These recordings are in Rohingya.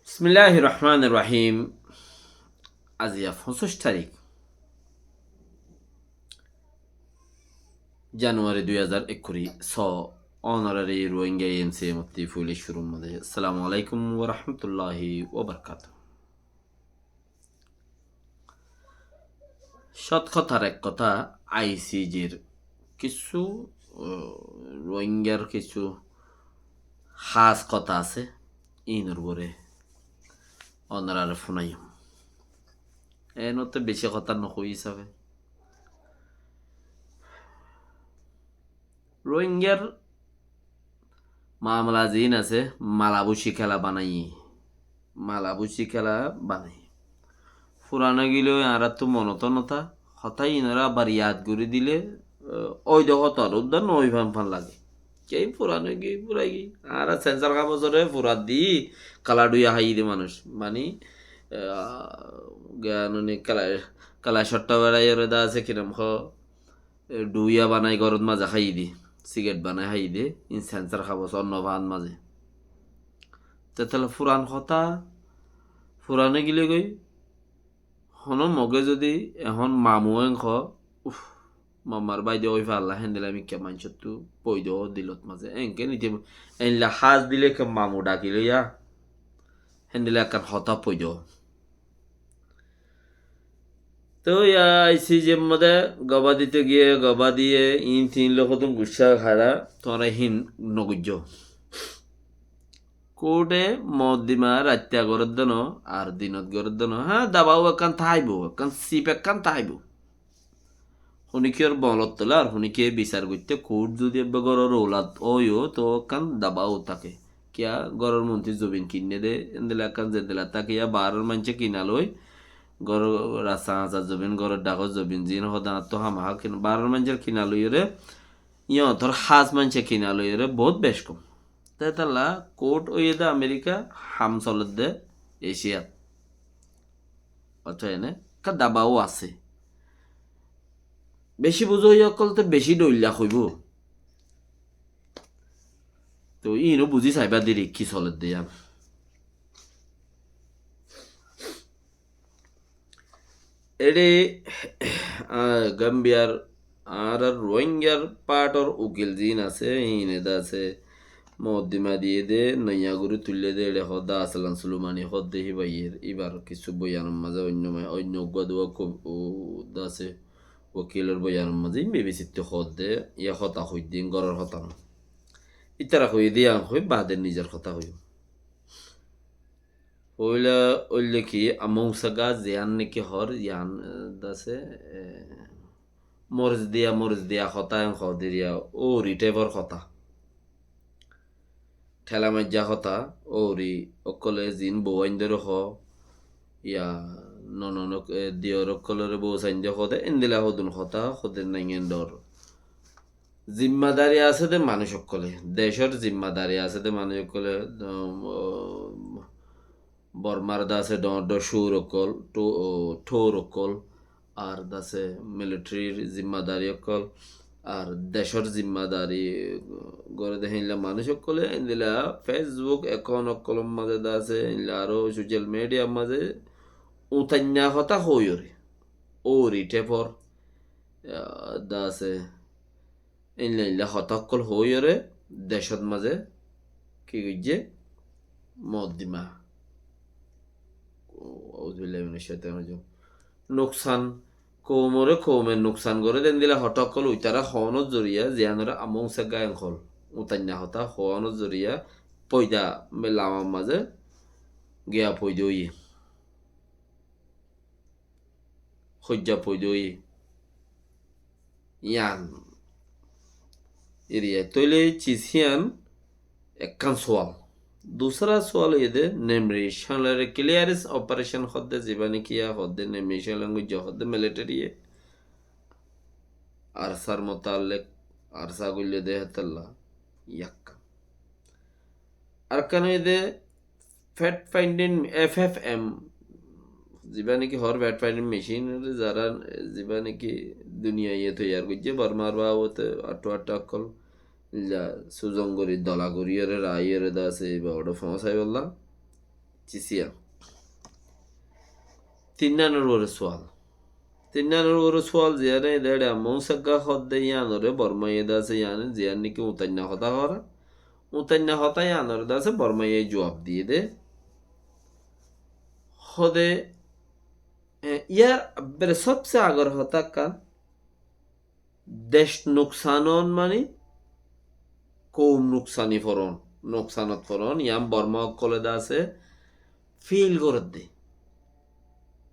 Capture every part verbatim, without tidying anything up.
Bismilláhir Rohmánir Rohím. Aziya foñsíc tarík, Januwari dui házar ekkuri só. Ónorari Rohingya M C M ottí foila cúrur mazé Assalamu Alaikum wa Rahmatullahi wa Barakatuhu. Cót hotár ek hotá, I C J r kissú, uh, Rohingyar kissú hás hotá asé, inor uore ónorare fúnaiyum. Enotte beci hotá nohói hísabe. Rohingyar mamela ziín asé, malabuci kéla banaiyé. Malabuci kéla banaiyé. Furan óigiloi añáráttu monot notá, hotá inoré abar yad gorí dile, eh, óide hotá ar uddá noói fan fan lage. Keén furan óigiyoi, furai giyói. Añára sensar kabozoré furat di, kala dhuiya háiye de manúic. Mani, eh, giyá noni kala, kala cotta beçaiyoré de asé, ki nam hoó, e, dhuiya banai górot mazé háiye de, sigaret banai háiye de, in sensar kabozor no fán mazé. Tetala furan hotá, furan óigiloi goi, hono Moge zodi ehón mamu en hoó, uf, mamar bái de ói falla, héndilla mikká maincóttu foida dilot mazé. Enke nite, enla hás dile ke mamu dhaki loiya, héndilla ekkán hotá foida. Tói ya I C J r mazé gobá dito giyé, gobá diyé, in tin loi hodún guccá hára, tuáñra hín nogoijjó. Kouth e mokoddima raitta gorédde no, ar dinot gorédde no. Há, dabau ekkán táibo, ekkán sip ekkán táibo. Honikiyór bolot tole ar honikiye bisar goitté kouth zodi ebbe góror oulat óiyo, to ekkán dabau táke. Kiyá góror monti zobin kinné de, endilla ekkán zendilla táke, ya baáror maincé kina loi, góror rasta hañsar zobin, góror dhakor zobin, ziín hoó de añáttu hámaha kina, baáror maincór kina loiyóre, yíoñtor hás maincé kina loiyóre bout bec kom. Tetala kouth óiye de Amerika, ham soledde Eciyat. Ótho ene ekká dabau asé. Beci buzó ói ókkol te beci dhoilla hoibo. To ino buzi saiba deri ki soledde yián. Ere, ah, Gambiyar añárar Rohingyar partor ukil ziín asé, híine de asé, mokoddima diyé de, noiya gorí tuillé de, ere hoó de Aslan Sulumani hoó de híbayer, íbar kissú boyanor mazé oinno ma-, oinno uggúa duwá ko-, u-, de asé, wokilor boyanor mazé, ín B B C ttu hoó de, ya hotá hoiddé, ín góror hotá no. Ítara hoiyé de yián hoi, bade nizor hotá hoiyum. Foila óilde ki, Among Saga ziyán niki hoór, yián, eh, de asé, eh, moris diya, moris diya hotá en hoó de riya, óuri thaipor hotá. Thela maijja hotá, óuri ókkole ziín bou aindóre hoó, ya nonon ok-, eh, diyor ókkolore bou saindé hoó de, endilla hodún hotá, hodún naingen dor. Zimmadari asé de manúic ókkole, decór zimmadari asé de manúic ókkole, um, Bormar de asé dhoóñr dhoóñr cóur ókkol, thó-, thóur ókkol, ar de asé militarir zimmadari ókkol, ar decór zimmadari goré de héinla manúic ókkole, endilla Facebook account ókkolor mazé de asé, héinla aró social mediar mazé utainna hotá hoiyóre, óuri thaipor, ah, de asé, Éilla éilla hotá ókkol hoóiyoré decót mazé ki goijjé? Moddima. Auzubillahi minash shaitanir rajim. Nuksan, koumoré koume nuksan goré de endilla hotá ókkol uitará hoónor zoriya, ziyánore Among Saga enkol utainna hotá hoónor zoriya foida me lamar mazé giya foida óiye. Hoijja foida óiye. Yián. Eriya tóile cis híyan ekkán sual. Dusra sual óiye de Nimri Shanglare clearance operation hoódde, zibá niki ya hoódde, Nimri Shanglare goijjé hoódde military ye. Arsar mutallek, Arsa goille de hétalla. Yakkán. Arekkán óiye de Fact finding, F F M, zibá niki hoór fact finding machine, zara, zibá niki duniyaiye toiyar goijjé, Bormar babote aththu aththu ókkol, illa suzon gori, dola gori, ore rai, ore dase, iba ore foóñsai bolla. Cisiyan. Tinnanor uore sual. Tinnanor uore sual ziyane ede ede ammá usagga hodde yianoré Bormaye dase yiane ziyan niki utainna hotá hora. Utainna hotá yianoré dase Bormaye juab diye de. Hode, e, yar bere sobse agor hotá kan. Dec nuksan on mani koum nuksani foron, nuksanot foron, yián Borma ókkole de asé fil goredde.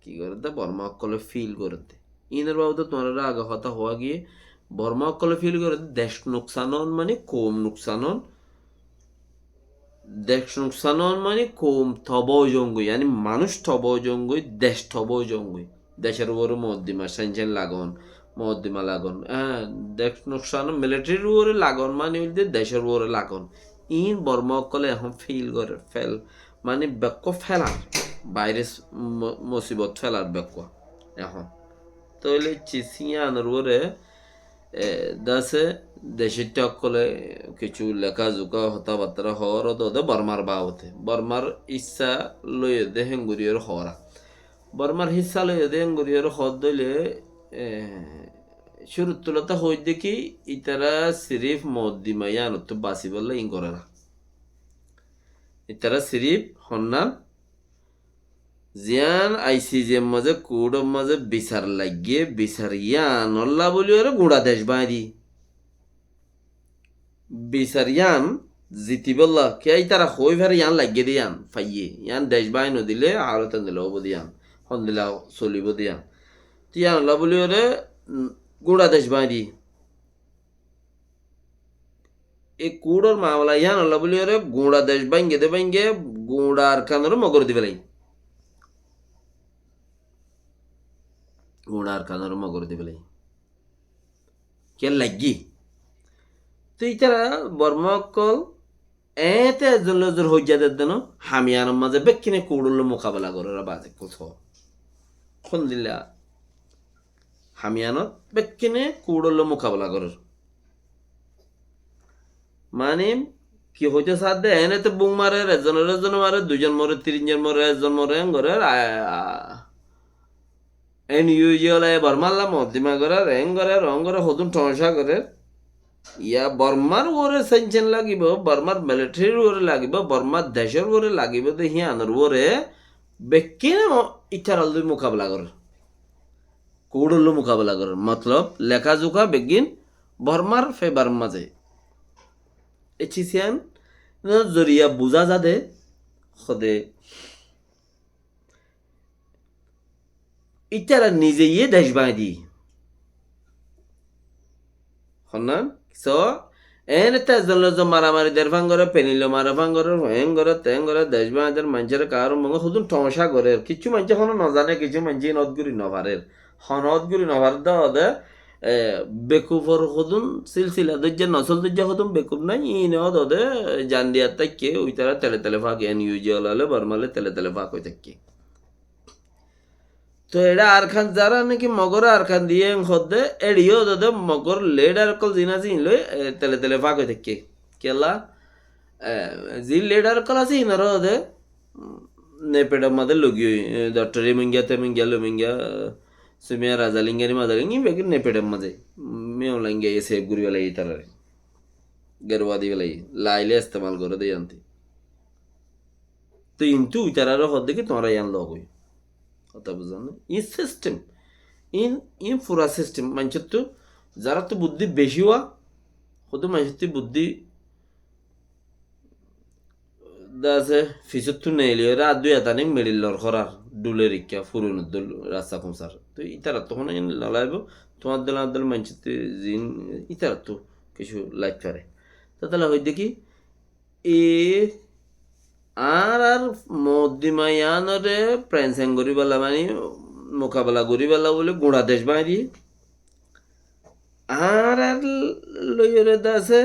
Ki goredde? Borma ókkole fil goredde. Inor babote tuáñrare age hotá hoá giyé, Borma ókkole fil goredde, dec nuksan on mani koum nuksan on, Dec nuksan on mani koum toba ói zongoi, yáni manúic toba ói zongoi, dec toba ói zongoi. Decor uore mokoddima, sain sain lagon, mokoddima lagon. Há, dec nuksan on, militarir uore lagon mani óilde decor uore lagon. Iín Borma ókkole ehón fil gorer, fel. Mani bekkúa felar, bairas mo-, mosibot felar bekkúa. Ehón. Tóile cis yiánor uore e, dase decóitta ókkole kessú leká zuká hotábattára hoór de Bormar babote. Bormar hissá loiyé de héngoriyóre hoór. Bormar hissá loiyé de héngoriyóre hoór de óile, e, cúrur tulót hoóidde ki, itará sirif mokoddima yíanottú basibólla iín gorér. Itará sirif honnán Ziyán ICJ r mazé, kuthor mazé bisar laiggé, bisar yíanolla bóliyoré guñça dec báñgi di. Bisar yían zitibólla, kiyá ítara hoói fare yían laiggé de yían, faiyé. Yían dec báñgi nodilé, hálot endilla óibo de yían, hondilla solibó de yían. Te yíanolla bóliyoré, mm, guñça dec báñgi di. E kuthor mamela yíanolla bóliyoré guñça dec báñgi de báñgi, guñça Arkanoré mogor di félai. Guñça Arkanoré mogor di félai. Kiyá laiggé? Te ítara Borma ókkol eéñte ezzon loi ezzon hoijja dedde no, ham yíanor mazé bekkúne kuthor loi mukabela gorér, baze kúso. Hondilla? Ham yíanot bekkúne kuthor loi mukabela gorér. Mani, ki hoito saádde, eéne te bum marer, ezzonoré ezzone marer, duizon morer, tirinzon morer, ezzon morer, eén gorer, a, a, NUG ola e Bormalla mokoddima gorer, eén gorer, oón gorer, hodún tomacá gorer. Yá Bormar uore sanction lagibo, Bormar militarir uore lagibo, Bormar decor uore lagibo de híanor uore bekkúne mo-, ítarar loi mukabela gorer. Kuthor loi mukabela gorer. Motlob, leká zuká beggín Bormar febar mazé. E cis yían zoriya buzá za de, hode ítara nize yé dec báñgi di. Honnán? So, eéne te ezzon loi ezzon maramari der fán gorer, penil loi marer fán gorer, eén gorer, teén gorer, dec báñgi der, maincóre kaáro mongó, hodún tomacá gorer. Kessú maincé hono nozane, kessú maincé iín ót gorí nofarer. Hon ót gorí nofarer de ode, e, bekufor hodún silsila dóijja, nosol dóijja hodún bekuf nái, iín ót ode, e, jan diyat táikke, uitará tele tele fáke, NUG ola loi, Borma loi tele tele fák ói táikke. Toi eçé Arkan zará niki Mogoré Arkan diyé eén hoódde, eçé yó dode Mogor lidar ókkol ziín asé iín loi, e, tele tele fák ói táikke. Kiyólla? E, ziín lidar ókkol asé iínoré dode, mm, Nefedor mazé logiyói, e, Doktor Imingiya, Temingiya, Lumingiya, e, Sumiya Razalingiya, Mazalingiya, iín beggín Nefedor mazé, mm, Miyaungiya ye sef gorí félaiye ítararé. Geruwa di félaiye, laile estemal goré de yíanti. Te kintu ítararé hoódde ki tuáñra yían logói. Hotá buzón né? Iín sistem. Iín, iín fura sistem. Maincóttu, zaráttu buddí beci ówa, hodún maincóttu buddí de asé, fisóttu neeli óre, ar dui atanik midil lor horar, dhulor ikká, furunor dhul, rasta kuñsar. Te ítarattu hono iín nolaibo, tuáñr dol, añár dol maincóttu ziín, ítarattu kessú lait fare. Te táile hoóidde ki, E, añárar moddima yíanoré frensen goríballa, mani mukabela goríballa bóli guñça dec báñgi diyé. Añárar loiyóre de asé,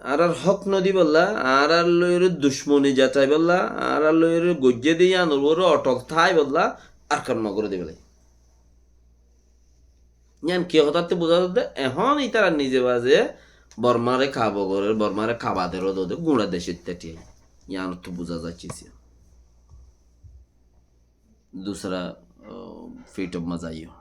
añárar hók nodiballa, añárar loiyóre ducmoni zataiballa, añárar loiyóre goijjé de yíanor uore otol táiballa, Arkan Mogoré diballa. Yían ki hotátte buzá zadde? Ehón ítara nize baze Bormáre kaba gorér, Bormáre kaba der dode guñça decóitta tiyai. Yiánottú buzá zaccé siyá. Dusra, ah, fíth mazé aiyó.